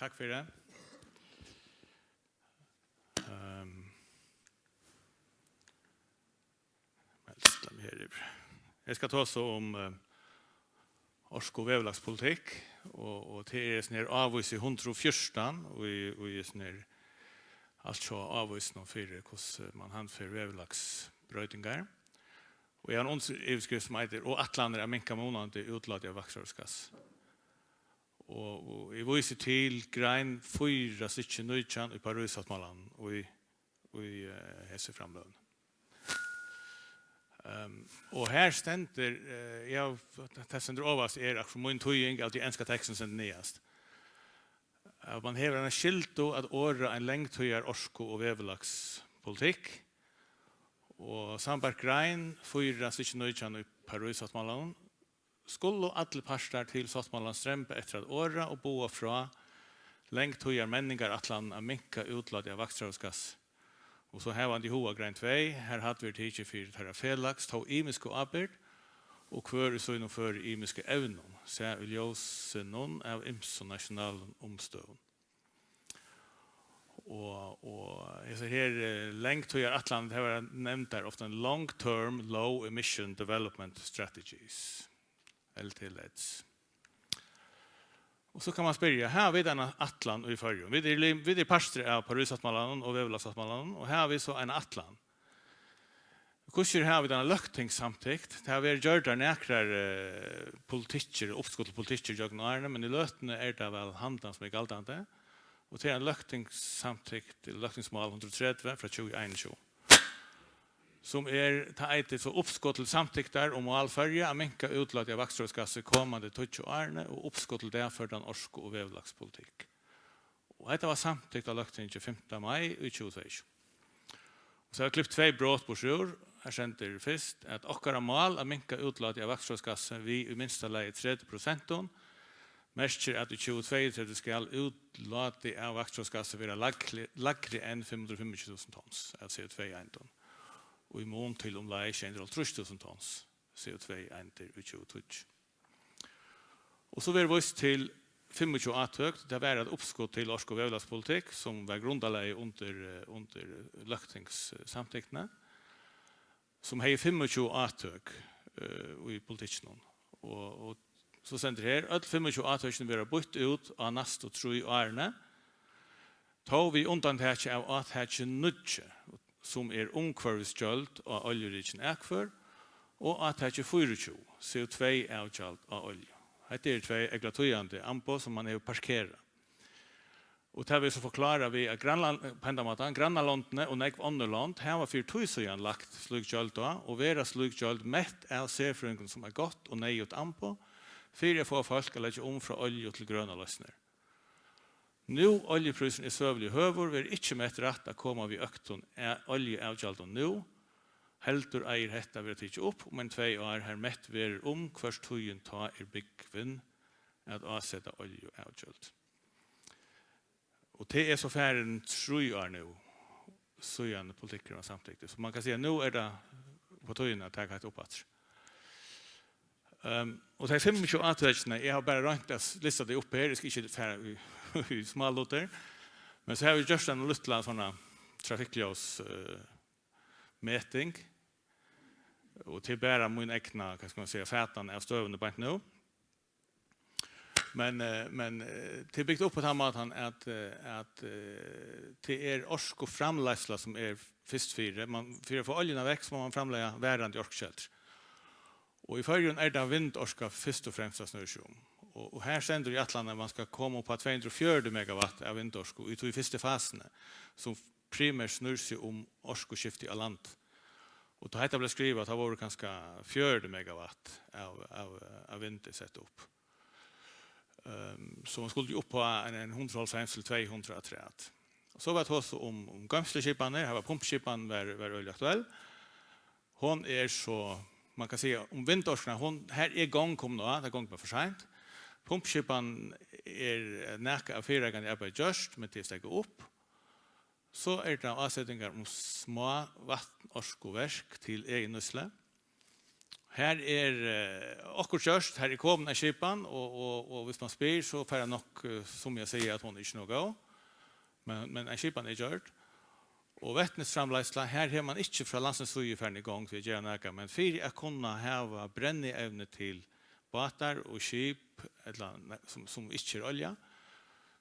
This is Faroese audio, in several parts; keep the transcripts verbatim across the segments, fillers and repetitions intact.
Takk fyri. Ehm, men stilla meg her yvir. Eg skal tosa um, eh, orku- og veðurlagspolitikk, og, og tað er sånn her ávísi hundrað og fjúrtan, og í, og í sånn her, altso ávísi nú fyri hvussu man handfer veðurlagsbroytingar. Og eg havi eina undiryvirskrift sum eitur: "Og ætlanir at minka munandi útlát av vakstrarhúsgassi." Og, og eg vísi til grein fýra, stykki nítjan í Paríssáttmálanum í, í, eh, hesi framløguni. Ehm, og her stendur, eh, ja, tað stendur ovast er akkurát mín týðing av tí enska tekstin stendur niðast. At man hevur eina skyldu at orða ein langtíðar orku- og veðurlagspolitikk, og sambært grein fýra, stykki nítjan í Paríssáttmálanum, skulu allir partar til sáttmálan stremba eftir at orða og boða frá langtíðar menningarætlanum at minka útlátið av vakstrarhúsgassi. Og so havandi í huga grein tvey, har hædd verður tikið fyri teirra felags tó ymisku ábyrgd, og hvør í sínum føri ymisku evnum, sæð í ljósinum av ymsum nationalum umstøðum. Og, og hesar her, eh, langtíðarætlanir, tað verða nevndar ofta long term low emission development strategies, L T L E Ds. Og so kann man spyrja, hava vit eina ætlan í Føroyum? Vit eru lim-, vit eru partur av Paríssáttmálanum og Veðurlagssáttmálanum, og hava vit so eina ætlan? Hvussu er, hava vit eina løgtingssamtykt? Tað hava verið gjørdar nakrar, eh, politikkir, uppskot til politikkir gjøgnum árini, men í løtuni er tað væl handan sum er galdandi. Og tað er ein løgtingssamtykt, løgtingsmál hundrað og tretivu frá tjúgu einogtjúgu, sum er, tað eitur so uppskot til samtyktar um mál Føroya at minka útlátið av vakstrarhúsgassi komandi tíggju árini og uppskot til dagførdan orku- og veðurlagspolitikk. Og hetta var samtykt av Løgtingi fimta mai í tjúgu tveyogtjúgu. Og so havi eg klipt tvey brot burturúr. Her stendur fyrst, at okkara mál at minka útlátið av vakstrarhúsgassi við í minsta lagi tretivu prosentum merkir, at í tjúgu tveyogtretivu skal útlátið av vakstrarhúsgassi vera lagri, lægri enn fimm hundrað og fimmogtjúgu túsund tons av C O tvey eindum, og í mun til umleið sjey hundrað og hálvtrýss túsund tons C O tvey eindir í tjúgu tíggju. Og so verður víst til fimmogtjúgu átøk. Tað var eitt uppskot til orku- og veðurlagspolitikk, sum var grundarlagið undir, eh, undir løgtingssamtyktina, sum hevði fimmogtjúgu átøk, eh, í politikkinum. Og, og so stendur her, øll fimmogtjúgu átøkini verða býtt út á næstu trý árini, tó við undantaki av átaki níggju, sum er umhvørvisgjøld á oljurikin akfør, og átaki fýraogtjúgu, C O tvey avgjald á olju. Hetta eru tvey ógvuliga týðandi amboð, sum man hevur parkerað. Og tað verður so forklárað við, at Grønland, á hendan mátan, grannalondini og nógv onnur lond hava fyri tíð síðan lagt slík gjøld á, og verða slík gjøld mett av serfrøðingum sum eitt gott og neyðugt amboð fyri at fáa fólk at leggja um frá olju til grønar loysnir. Nú oljuprísurin er søguliga høgur, verður ikki mett rætt at koma við øktum a-, oljuavgjaldum nú, heldur eigur hetta at verða tikið upp um eini tvey ár, har mett verður, um hvørt tíðin tá er búgvin at áseta oljuavgjøld. Og tað er so farin trý ár nú, síðan politikkurin var samtyktur. So man kann siga, at nú er tað upp á tíðina at taka hetta upp aftur. Ehm, og tey fimmogtjúgu átøkini, eg havi bara roynt at lista tey upp her, eg skal ikki fara í, í smálutir, men so havi eg gjørt eina lítla sovorðna trafikkljós, eh, meting, og tað er bara mín egna, hvat skal man siga, fatan av støðuni beint nú. Men, eh, men, eh, tað er bygt upp á tann mátan at, eh, at, eh, tað er orkuframleiðsla sum er fyrst fyri. Man, fyri at fáa oljuna vekk, so má man framleiða varandi orkukeldur. Og í Føroyum er tað vindorka fyrst og fremst tað snýr seg um. Og, og her stendur í ætlan, at man skal koma upp á tvey hundrað og fjøruti megawatt av vindorku í tí fyrstu fasuni, sum primært snýr seg um orkuskifti á landi. Og tá hetta bleiv skrivað, tá vóru kanska fjøruti megawatt av, av, av vindi sett upp. Ehm, so man skuldi upp á ein, ein hundrað og hálvfems til tvey hundrað afturat. Og so var tosað um, um goymsluskipanir, har var pumpuskipan var, var øgiliga aktuell. Hon er so, man kann siga, um vindorkuna, hon, har er gongd komin á, tað gongur bara for seint. Pumpuskipan er nakað av fyrireikandi arbeiði gjørt, men tað er steðgað upp. So eru tað ásetingar um smá vatnorkuverk til egin nýtslu. Her er eh, okkurt gjørt, her er komin ein skipan, og, og, og hvis man spyr, så fær hann nokk eh, sum eg siga, at hon er ikki nóg góð. Men, men ein skipan er gjørd. Og vetnisframleiðsla, her hevur man ikki frá landsins síðu farin í gongd við at gera nakað, men fyri at kunna hava brennievni til bátar og skip, ella ne- sum, sum ikki er olja,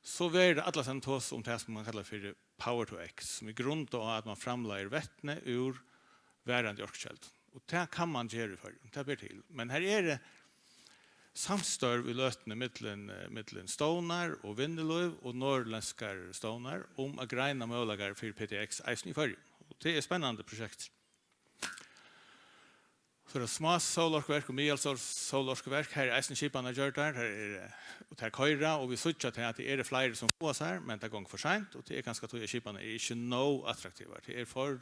so verður allastaðni tosað um tað sum man kallar fyri power to X, sum er grundað á at man framleiðir vetni úr varandi orkukeldu. Og tað kann man gera í Føroyum, tað ber til. Men her eru samstørv í løtuni millum eh, millum stovnar og vinnulív og norðurlendskar stovnar um at greina møguleikar fyri P T X eisini í Føroyum. Og tað er spennandi prosjekt. So er tað smá sólorkuverk og miðal sól- sólorkuverk. Her er eisini skipanir gjørdar. Her er, eh, og tær koyra, og vit síggja til at tað eru fleiri sum fáa sær, men tað gongur for seint, og tað er kanska tí at skipanir eru ikki nóg attraktivar. Tað er for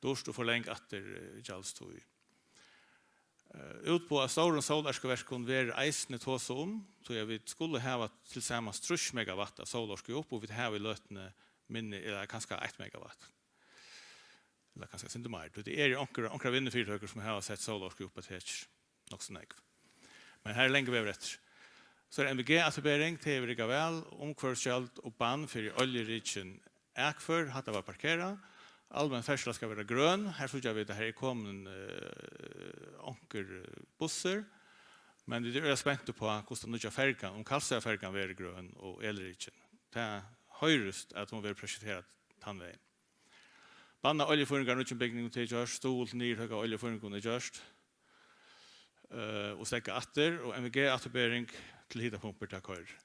dýrt og for long afturgjaldstíð. Eh, Útboð av stórum sólorkuverkum verður eisini tosað um, tí at vit skulu hava tilsamans trýss megawatt av sólorku upp, og vit hava í løtuni minni, ella kanska eitt megawatt. Ella kanska eitt sindur meir. Tí tað eru onkrar, onkrar vinnufyritøkur, sum hava sett sólorku upp á tekur, nokk so nógv. Men har er langur vegur eftir. So er M V G-afturbering, tað hevur riggað væl, umhvørvisgjald og bann fyri oljurikin akfør, hatta var parkerað. Almenn ferðsla skal vera grøn. Her síggja vit, at her er komin eh, onkur eh, bussur. Men vit eru øgiliga spent upp á, hvussu tann nýggja ferjan, um Kalsoyarferjan verður grøn og elrikin. Tað hoyrist, at hon verður prosjekterað tann vegin. Banna oljufýringar í nýggjum bygningum, tað er gjørt. Stuðul til niðurtøku av oljufýringum er gjørt. Eh, og steðga aftur, og M V G-afturbering til hitapumpur, tað koyrir.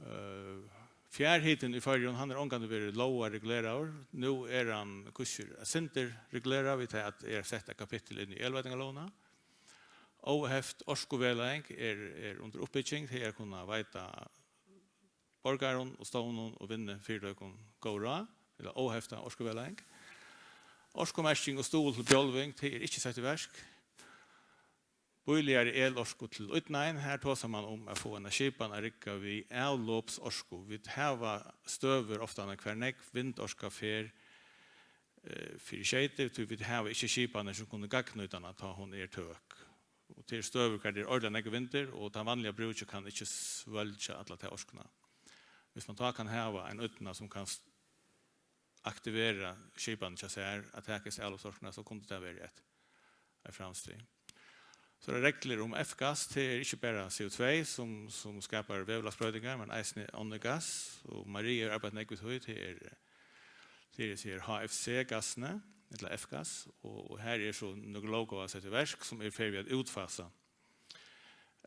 Eh, Fjarhitin í Føroyum, hann er ongantíð verið lógarreguleraður. Nú er hann, hvussu er, eitt sindur reguleraður við tað, at er sett eitt kapittul inn í elveitingarlógina. Óheft orkuvegleiðing er, er undir uppbygging, tey eru kunna veita borgarum og stovnum og vinnufyritøkum góð ráð, ella óhefta orkuvegleiðing. Orkumerking og stuðul til bjálving, tað er ikki sett í verk. Bíligari elorku til ídnaðin, her tosar man um at fáa eina skipan at rigga við avlopsorku. Vit hava støður ofta, hvar nógv vindorka fer eh, fyri skeyti, tí vit hava ikki skipanir, sum kunnu gagnnýta hana, tá hon er tøk. Og til støður, hvar tað er ordiliga nógvur vindur, og tann vanliga brúki kann ikki svølgja alla ta orkuna. Hvis man tá kann hava ein ídnað, sum kann s- aktivera skipanir hjá sær, at taka hesa avlopsorkuna, so kundi tað verið eitt, eitt framstig. So eru reglur um F-gass, tað er ikki bara C O tvey, sum, sum skapar veðurlagsbroytingar, men eisini onnur gass, og Maria hevur arbeitt nógv við tí, tað er, tað er, sigur, H F C-gassini, ella F-gass, og, og her er so nøkur lóggávur sett í verk, sum er í ferð við at útfasa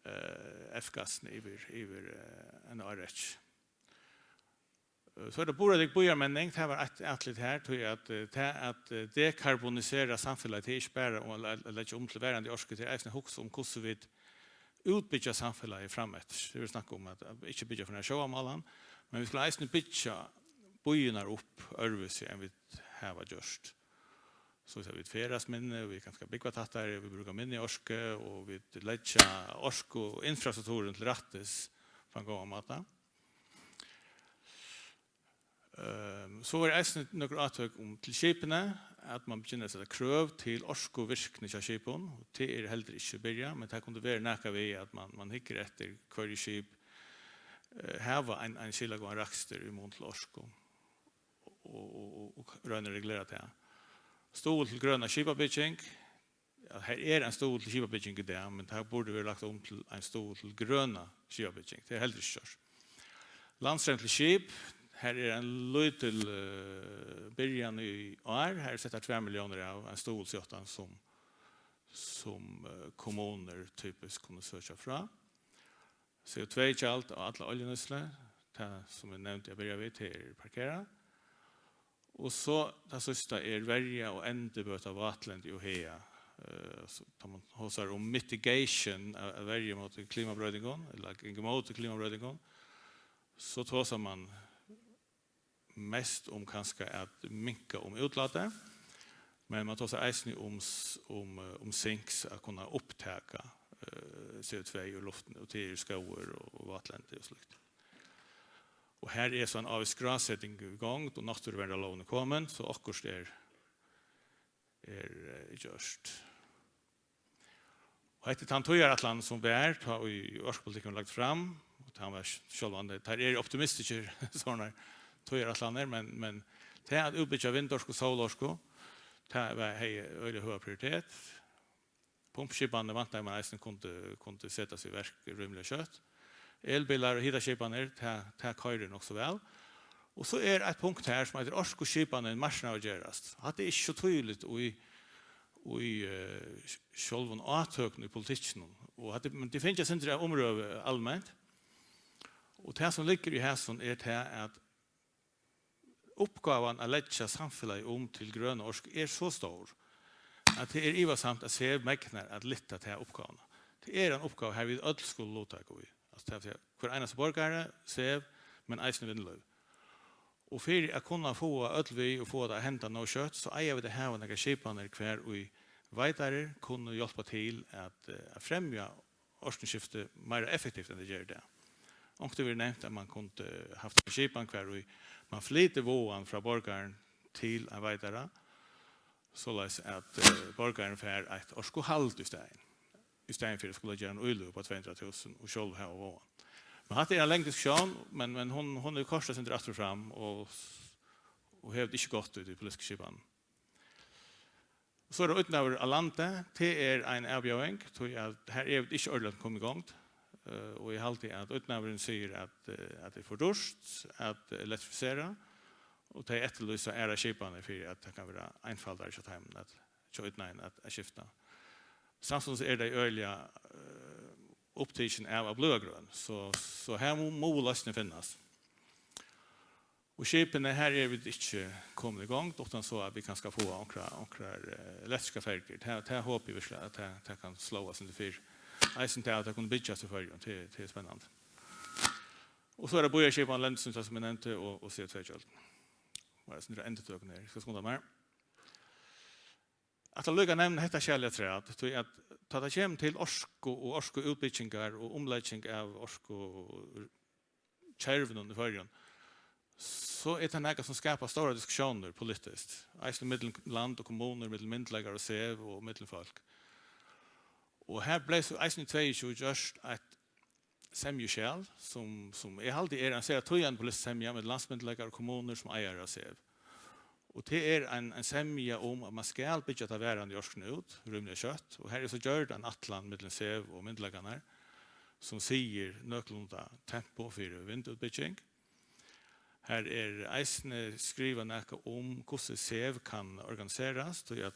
eh, F-gassini yvir, yvir eh, eina árarøð. Eh, So er tað burðardygg býarmenning, tað var eitt atlit her, tí at eh, tað at eh, dekarbonisera samfelagið, tað er ikki bara um at le- leggja um til varandi orku, tað er eisini hugsa um, hvussu vit útbyggja samfelagið frameftir. Tað er snakk um at at ikki byggja fyri nær sjóvarmálan, men vit skulu eisini byggja býirnar upp øðrvísi enn vit hava gjørt. So vit ferðast minni, vit kanska búgva tættari, vit brúka minni orku, og vit leggja orku og infrastrukturin til rættis á ein góðan máta. Ehm, So er eisini nøkur átøk um til skipini, at man byrjar at seta krøv til orkuvirkni hjá skipum, og tað er heldur ikki byrjað, men tað kundi verið nakað við, at man, man hyggur eftir, hvørji skip eh, hava ein, ein skilagóðan rakstur í mun til orku, og, og, og, og royna at regulera tað. Stuðul til grøna skipabygging. Ja, her er ein stuðul til skipabygging í dag, men tað burdi verið lagt um til ein stuðul til grøna skipabygging. Tað er heldur ikki gjørt. Landstreym til skip. Her er ein lítil eh, byrjan í ár. Her er sett tvær milliónir av ein stuðul til sum, sum eh, kommunur typisk kunnu søkja frá. C O tvey-gjald á alla oljunýtslu, tað sum eg nevndi at byrja við, tað er parkerað. Og so tað síðsta er verja og endurbøta vátlendi og haga. Eh, so tá man tosar um mitigation av, av verju móti klimabroytingum, ella ganga ímóti klimabroytingum, so tosar man mest um kanska at minka um útlátið, men man tosar eisini um, s- um, eh, um sinks at kunna upptaka eh, C O tvey úr luftini, og tað eru skógir og, og vátlendi og slíkt. Og her er so ein ávís skráseting í gongd, og náttúruverndarlógin er komin, so okkurt er, er eh, gjørt. Og hetta er tann tíðarætlan, sum var, tá ið orkupolitikkurin var lagt fram, og tað var sj-, sjálvandi, teir eru optimistiskir, sovorðnar tíðarætlanir, men, men tað at útbyggja vindorku og sólorku, tað var, hevði øgiliga høga prioritet. Pumpskipanir væntaði man eisini kundi, kundi setast í verk rímiliga skjótt. Elbilar og hitaskipanir, tað, tað koyrir nokk so væl. Og so er eitt punkt her, sum eitur orkuskipanin marknaðargerast. Hatta er ikki so týðiligt í, í, eh, sj-, sjálvum átøkunum í politikkinum. Og hatta, men tað fekk eitt sindur av umrøðu alment. Og tað, sum liggur í hasum, er tað, at uppgávan at leggja samfelagið um til grøna orku er so stór, at tað er ivasamt, at SEV megnar at lyfta ta uppgávuna. Tað er ein uppgáva, har vit øll skulu luttaka í. Altso, tað vil siga, hvør einasti borgari, SEV, men eisini vinnulív. Og fyri at kunna fáa øll við og fáa tað at henda nóg skjótt, so eiga vit at hava nakrar skipanir, hvar ið veitarar kunnu hjálpa til at, eh, at fremja orkuskifti meira effektivt, enn tey gera í dag. Onkuntíð verður nevnt, at man kundi havt eina skipan, hvar ið man flytur váðan frá borgaranum til ein veitara, soleiðis at, eh, borgarin fær eitt orkuhald í staðin, í staðin fyri at skula gera eina íløgu upp á tvey hundrað túsund og sjálvur hava váðan. Men hatta er ein langri diskusjón, men, men hon, hon er koyrd eitt sindur aftur og fram og, og hevur ikki gott í tí politisku skipanini. So er tað ídnaður á landi. Tað er ein avbjóðing, tí at her eru vit ikki ordiliga komin í gongd. Eh, og eg haldi, at ídnaðurin sigur, at, eh, at tað er for dýrt at elektrifisera, og tey eftirlýsa aðrar skipanir fyri, at tað kann vera einfaldari hjá teimum at, hjá ídnaðinum at, at skifta. Samstundis eru tey øgiliga, eh, upptikin av at blíva grøn, so, so her mu-, mugu loysnir finnast. Og skipini, her eru vit ikki komin í gongd, uttan so at vit kanska fáa onkra-, onkrar, eh, elektriskar ferjur. Tað, tað hopi eg virkiliga, at tað, tað kann sláa eitt sindur fyrr. Eisini tað, at tað kunnu byggjast í Føroyum, tað, tað er spennandi. Og so er tað býarskipan, lendisnýtsla, sum eg nevndi, og, og C O tvey-gjøldini. Og eitt sindur endurtøkur her, eg skal skunda mær. Ætli líka at nevna hetta serliga afturat, tí at tá tað kemur til orku og orkuútbyggingar og umlegging av orkukervinum í Føroyum, so er tað nakað, sum skapar stórar diskusjónir politiskt, eisini millum land og kommunur, millum myndugleikar og SEV og millum fólk. Og her bleiv so eisini í tveyogtjúgu gjørt eitt semjuskjal, sum, sum eg haldi er ein sera týðandi politisk semja millum landsmyndugleikar og kommunur sum eigarar av SEV. Og tað er ein, ein semja um, at man skal byggja ta varandi orkuna út rímiliga skjótt, og her er so gjørd ein ætlan millum SEV og myndugleikarnar, sum sigur nøkulunda tempo fyri vindútbygging. Her er eisini skrivað nakað um, hvussu SEV kann organiserast, tí at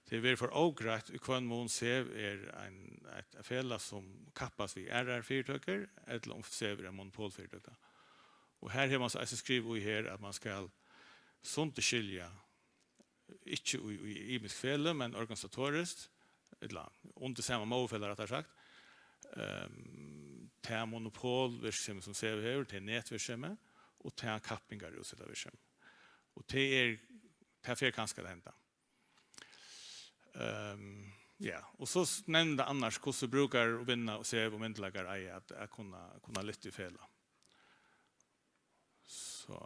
tað verður for ógreitt, í hvønn mun SEV er ein, eitt felag, sum kappast við aðrar fyritøkur, ella um SEV er ein monopolfyritøka. Og her hevur man so eisini skrivað í her, at man skal sundurskilja, ikki í, í ymisk feløg, men organisatoriskt, ella undir sama móðurfelag, rættari sagt, ehm, tað monopolvirksemi, sum SEV hevur, tað er netvirksemi, og tað kappingarútsetta virksemi. Og tað er, tað fer kanska at henda. Ehm, ja, og so s-, nevnir tað annars, hvussu brúkarar og vinna og SEV og myndugleikar eiga at, at kunna, kunna lyfta í felag. So.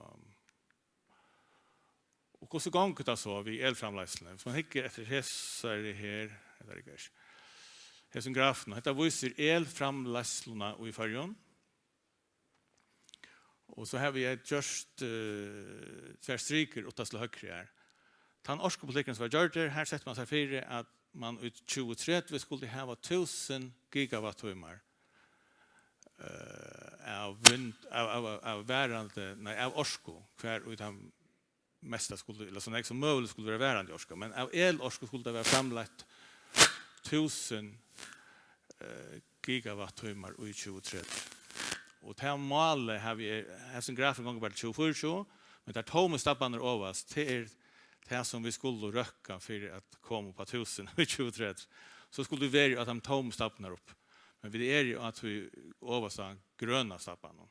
Og hvussu gongur tað so við elframleiðsluni? Hvis man hyggur eftir hesari her, ella er ikki, hesum grafinum, hetta vísir elframleiðsluna í Føroyum. Og so havi eg gjørt, eh, tvær strikur uttast til høgru her. Tann orkupolitikkurin, sum var gjørdur, her setti man seg fyri, at man í tjúgu tretivu skuldi hava túsund gigawatttímar, eh, av vind, av, av, av, av varandi, nei, av orku, hvar í tann mesta skuldi, ella so nógv sum møguligt skuldi vera varandi orka, men av elorku skuldi tað vera framleitt túsund, eh, gigawatttímar í tjúgu tretivu. Og tað málið havi eg, hesin grafurin gongur bara til tjúgu fýraogtjúgu, men teir tómu stabbarnir ovast, tað er tað, sum vit skulu røkka fyri at koma upp á túsund í tjúgu tretivu. So skuldu vit verið á teimum tómu stabbarnar upp. Men vit eru á tí ovasta grøna stabbanum.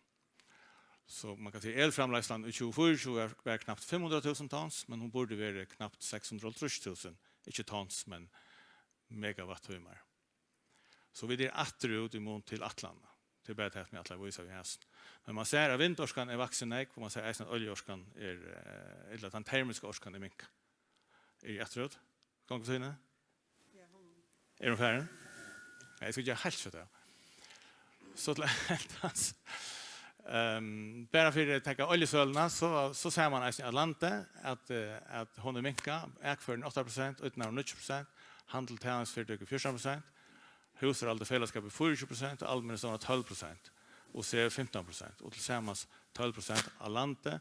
So man kann siga, elframleiðslan í tjúgu fýraogtjúgu var, var knapt fimm hundrað túsund tons, men hon burdi verið knapt seks hundrað og hálvtrýss túsund, ikki tons, men megawatttímar. So vit eru afturút í mun til ætlanina. Tað er bara tað, sum eg ætlaði at vísa við hasum. Men man sær, at vindorkan er vaksin nógv, og man sær eisini, at oljuorkan er, eh, ella tann termiska orkan er minkað. Eri eg afturút? Gongur tíðin? Er hon farin? Nei, eg skal gera heilt skjótt, ja. So til endans. Ehm, bara fyri at taka oljusøluna, so, so sær man eisini á landi, at, eh, at hon er minkað, akførini átta prosent, ídnaðurin níggju prosent, handil, tænastufyritøkur fjúrtan prosent, húsarhald og felagsskapur fýraogtjúgu prosent, og almennu stovnar tólv prosent, og SEV fimtan prosent, og til samans tólv prosent á landi,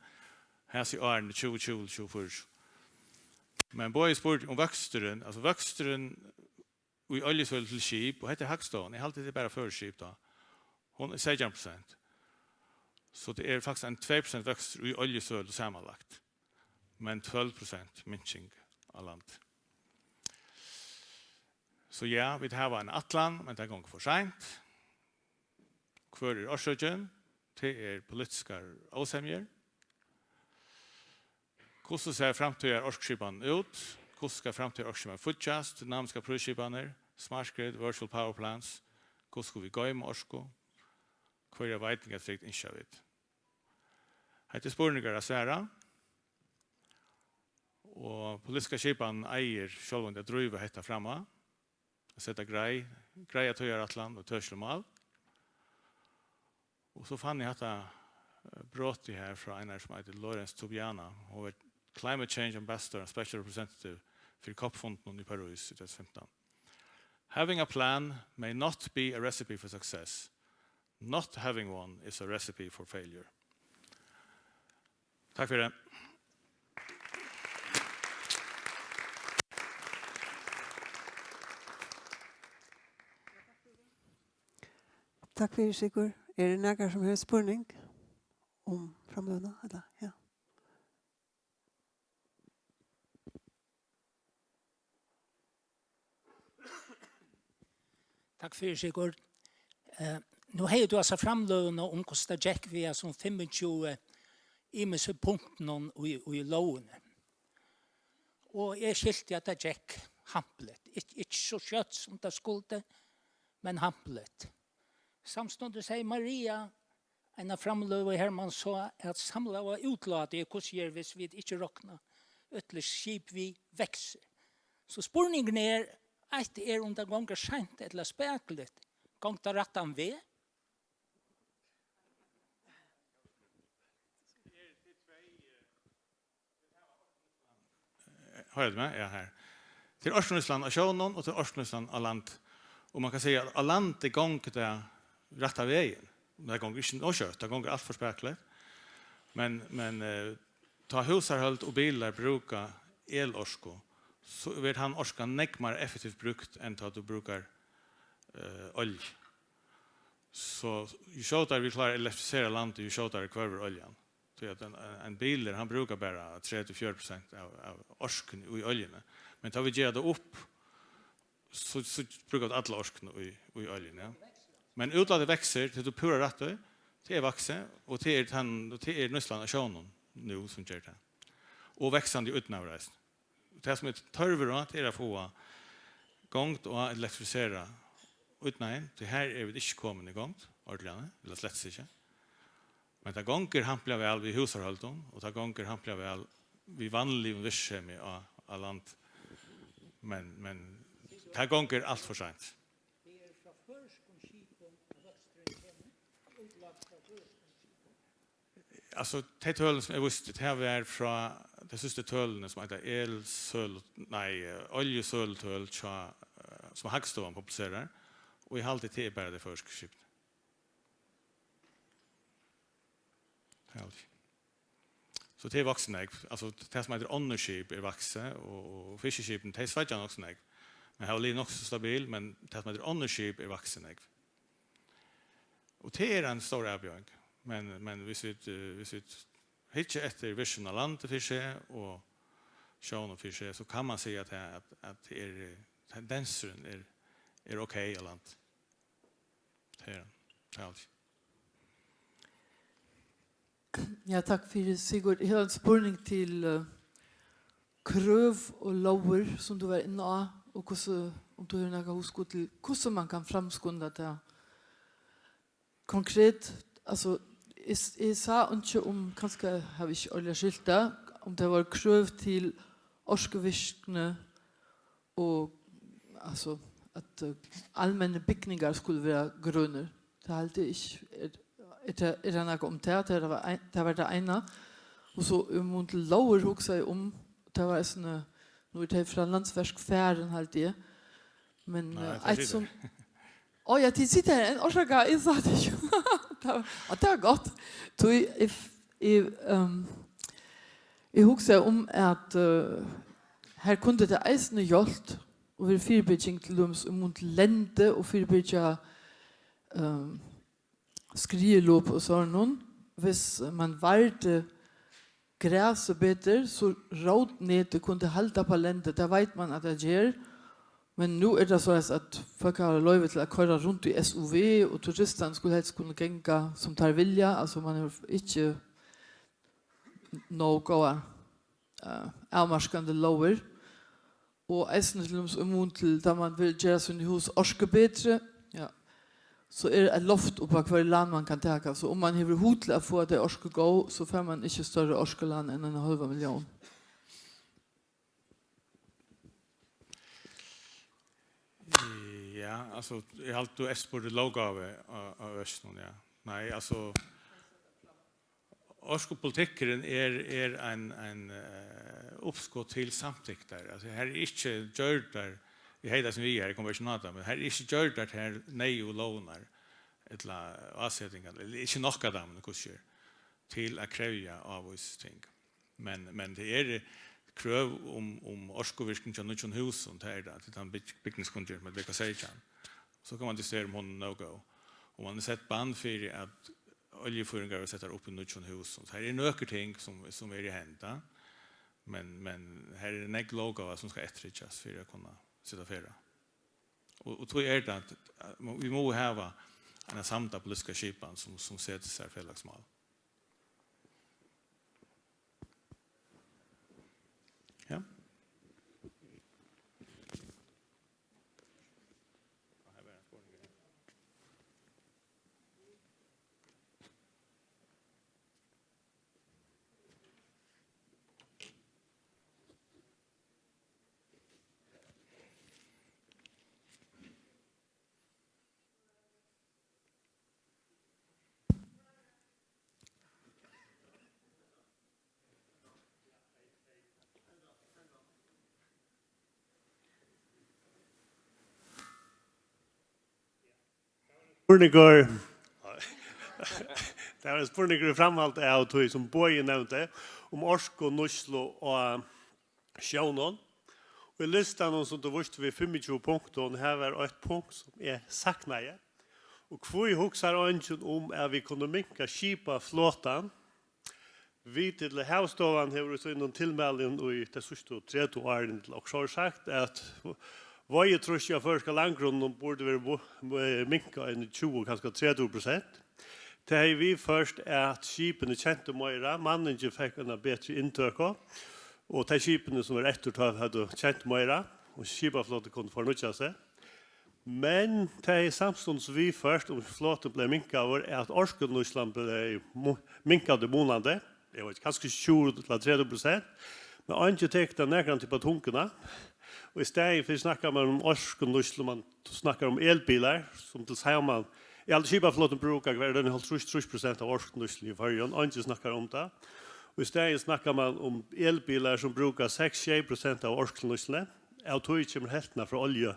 hasi árini tjúgu tjúgu til tjúgu fýraogtjúgu. Men Bogi spurdi um vøksturin, altso vøksturin í oljusølu til skip, og hetta er Hagstovan, eg haldi, tað er bara føroysk skip tá. Hon er seytjan prosent. So tað er faktiskt ein tvey prosent vøkstur í oljusølu samanlagt, men tólv prosent minking á landi. So ja, vit hava eina ætlan, men tað gongur for seint. Hvør er orsøkin? Tað er politiskar ósemjur. Hvussu sær framtíðar orkuskipanin út? Hvussu skal framtíðar orkuskipanin fíggjast? Dynamiskar prísskipanir, smart grid, virtual power plants. Hvussu skulu vit goyma orku? Hvørja veitingartrygd ynskja vit? Hetta er spurningar at svara. Og politiska skipanin eigur sjálvandi at dríva hetta fram á, at seta greið, greiða tíðarætlan og tøkiliga mál. Og so fann eg hatta, eh, brotið her frá einari, sum eitur Lorentz Tobiana. Hon var Climate Change Ambassador and Special Representative fyri COP-fundinum í París í tvey túsund og fimtan. "Having a plan may not be a recipe for success. Not having one is a recipe for failure." Takk fyri. Takk fyri, Sigurd. Er tað nakar, sum hevur spurning um framløguna? Ella, ja. Takk fyri, Sigurd. Eh, nú hevði tú hasa framløguna um, hvussu tað gekk við hasum fimmogtjúgu ymisku punktunum í, í lógini. Og eg skilti, at tað gekk hampiligt. Ik-, ikki so skjótt, sum tað skuldi, men hampiligt. Samstundis hevði Maria eina framløgu, har man sá, at samlaða útlátið, hvussu er, hvis vit ikki rokna útlendsk skip við, veksur. So spurningurin er, eitt er, um tað gongur seint ella spakuligt. Gongur tað rættan veg? Hoyrir tú meg? Ja, her. Til orkunýtslan á sjónum og til orkunýtslan á land. Og man kann siga, at á landi gongur tað rætta vegin. Men tað gongur ikki nóg skjótt, tað gongur alt for spakuligt. Men, men, eh, tá húsarhald og bilar brúka elorku, so verður tann orkan nógv meira effektivt brúkt enn tá tú brúkar, eh, olju. So jú skjótari vit klára at elektrifisera landið, jú skjótari hvørvur oljan. Tí at ein, ein, ein bilur, hann brúkar bara tretivu, fjøruti prosent av, av orkuni í oljuni. Men tá vit gera tað upp, so, so brúka vit alla orkuna í, í oljuni, ja. Men útlátið veksur, tað er tú púra rætt í, tað er vaksið, og tað er tann, og tað er nýtslan av sjónum nú, sum ger tað. Og vaksandi ídnaður eisini. Tað, sum er tørvur á, tað er at fáa gongd og elektrifisera ídnaðin, tí her eru vit ikki komin í gongd, ordiliga, ella slett ikki. Men tað gongur hampiliga væl við húsarhaldum, og tað gongur hampiliga væl við vanligum virksemi á, á land. Men, men tað gongur alt for seint. Altso, tey tølini, sum eg vísti, tað var frá tey síðstu tølini, sum eita elsølu, nei, eh, oljusølutøl hjá, eh, sum Hagstovan publiserar, og eg haldi, tað er bara tey føroysku skipini. Tað haldi eg. So tað er vaksið nógv. Altso, tað sum eitur onnur skip er vaksið, og, og fiskiskipini, tey sveiggja nokk so nógv. Men hava ligið nokk so stabil, men tað sum eitur onnur skip er vaksið nógv. Og tað er ein stór avbjóðing. Men, men hvis vit, eh, hvis vit hyggja eftir virksemið á landi fyri seg og sjónum fyri seg, so kann man siga at, at, at tað er, eh, tendensurin er, er ok á landi. Tað er hann. Tað er alt. Ja, takk fyri, Sigurd. Eg havi ein spurning til, eh, krøv og lógir, sum tú var inni á, og hvussu, um tú hevur nakað hugskot til, hvussu man kann framskunda tað konkret. Altso, eg, eg sá einki um, kanska havi eg ikki ordiliga skilt tað, um tað var krøv til orkuvirkni og, altso, at, eh, almennir bygningar skulu vera grønir. Tað haldi eg ikki. Er, er tað, er tað nakað um tað? Tað var ein, tað var tað eina. Og so í mun til lógir hugsaði eg um, tað var eisini, nú er tað frá Landsverk farin, haldi eg. Men, nei, eh, tað eitt sigur sum, ó ja, tit sita her enn, orsaka, eg sá tað ikki. Tað var, og tað var gott. Tí eg, eg, ehm, eg hugsaði um, at, eh, her kundi tað eisini hjálpt og verið fyribyrging til dømis í mun til lendi og fyribyrgja, ehm, skriðulop og sovorðnum, hvis man vardi grasið betur, so rótnetið kundi halda upp á lendi, tað veit man, at tað ger. Men nú er tað soleiðis, at fólk hava loyvi til at koyra runt í S U V, og turistarnir skulu helst kunna ganga, sum teir vilja. Altso, man hevur ikki nóg góðar, eh, avmarkandi lógir. Og eisini til dømis í mun til, tá man vil gera síni hús orkubetri, ja, so er eitt loft upp á, hvør lán man kann taka. So um man hevur hug til at fáa tey orkugóð, so fær man ikki størri orkulán enn eina hálva millión. Ja, altso, eg haldi, tú eftirspurdi lóggávur á, á Østlandi, ja. Nei, altso, orkupolitikkurin er, er ein, ein, eh, uppskot til samtyktar. Altso, her er ikki gjørdar, eg hevði tað sum við her, eg kom ikki inn á tað, men her er ikki gjørdar tær neyðugu lógirnar, ella ásetingar, ella ikki nokk av teimum, hvussu er, til at krevja ávíst ting. Men, men tað eru krøv um, um orkuvirkni hjá nýggjum húsum, tað er tað, til tann byg-, bygningskunngerð, men tað er seytjan. So kann man diskutera, um hon er nóg góð. Og man hevur sett bann fyri, at oljufýringar verða settar upp í nýggjum húsum. So her eru nøkur ting, sum, sum eru í hendi, men, men her er nógv lóggáva, sum skal eftirtryggjast fyri at kunna seta ferð. Og, og tí er tað, at, at vit mugu hava eina samda politiska skipan, sum, sum setir sær felagsmál. Ja. Spurningur. Tað var ein spurningur í framhaldi av tí, sum Bogi nevndi, um orkunýtslu og sjónum. Og í listanum, sum tú vísti við fimmogtjúgu punktum, her var eitt punkt, sum eg saknaði. Og hví hugsar eingin um, at vit kunnu minka skipaflotan? Vit, ella Havstovan, hevur í sínum tilmælum í tey síðstu tretivu árini, ella okkurt, sagt, at veiðitrýstið á føroyska landgrunninum burdi verið mu-, mu-, minkað eini tjúgu, kanska tretivu prosent. Tað hevði viðført, at skipini tjentu meira, manningin fekk eina betri inntøku, og tey skipini, sum vóru eftir, tá høvdu tjent meira, og skipaflotin kundi fornýggja seg. Men tað hevði samstundis viðført, um flotin bleiv minkaður, at orkunýtslan bleiv mu-, minkandi munandi. Eg veit ikki, kanska ikki tjúgu ella tretivu prosent, men eingin tekur tað nakrantíð upp á tunguna. Og í staðin fyri snakkar man um orkunýtslu, man snakkar um elbilar, sum til saman, í alt skipaflotin brúkar, hvat er tað, hálvtrýss, trýss prosent av orkunýtsluni í Føroyum, eingin snakkar um tað. Og í staðin snakkar man um elbilar, sum brúka seks, sjey prosent av orkunýtsluni, av tí kemur helvtin frá olju.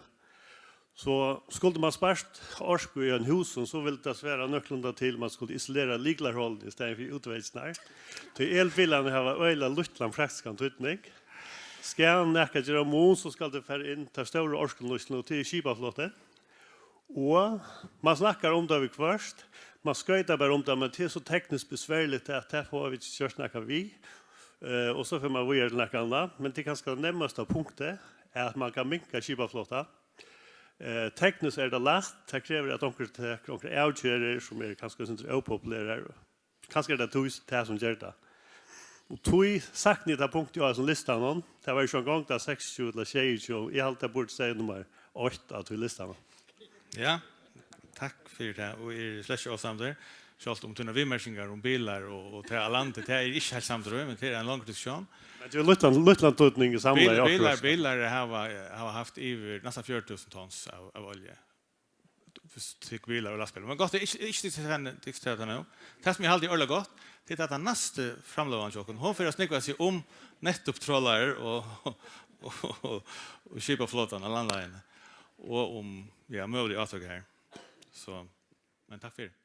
So skuldi man spart orku í einum húsum, so vildi tað svara nøkulunda til, man skuldi isolera lyklaholini í staðin fyri útveggirnar. Tí elbilarnir hava øgiliga lítlan praktiskan týdning. Skal nakað gera mun, so skal tað fara inn í ta stóru orkunýtsluna, og tað er skipaflotin. Og man snakkar um tað viðhvørt, man skoytar bara um tað, men tað er so tekniskt besværligt, at tað fáa vit ikki gjørt nakað við. Eh, og so fer man víðari til nakað annað, men tað er kanska nærmasta punktið, at man kann minka skipaflotan. Eh, tekniskt er tað lætt, tað krevur, at onkur tekur onkrar avgerðir, sum eru kanska eitt sindur ópopulerar. Kanska er tað tí, tað sum ger tað. Og tí sakni eg tað punktið á hesum listanum. Tað var ikki eingong tað seksogtjúgu ella sjeyogtjúgu. Eg haldi, tað burdi staðið nummar eitt á tí listanum. Ja, takk fyri tað. Og eg eri slett ikki ósamdur. Sjálvt um tínar viðmerkingar um bilar og, og tað á landi, tað er ikki heilt samdur í, men tað er ein longri diskusjón. Men tað er lítlan, lítlan týdning í samlaði Bil, bilar, orkuøkslu. Bilar hava, hava havt yvir næstan fjøruti túsund tons av, av olju. Hvis tú tekur bilar og lastbilar. Men gott, tað er ikki, ikki til hana, til hana nú. Tað sum eg haldi er øgiliga gott, tað er at tann næsta framløgan hjá okkum, hon fer at snúgva seg um nettupp trolarar og, og, og, og skipaflotan og landleiðina. Og um, ja, møgulig átøk her. So, men takk fyri.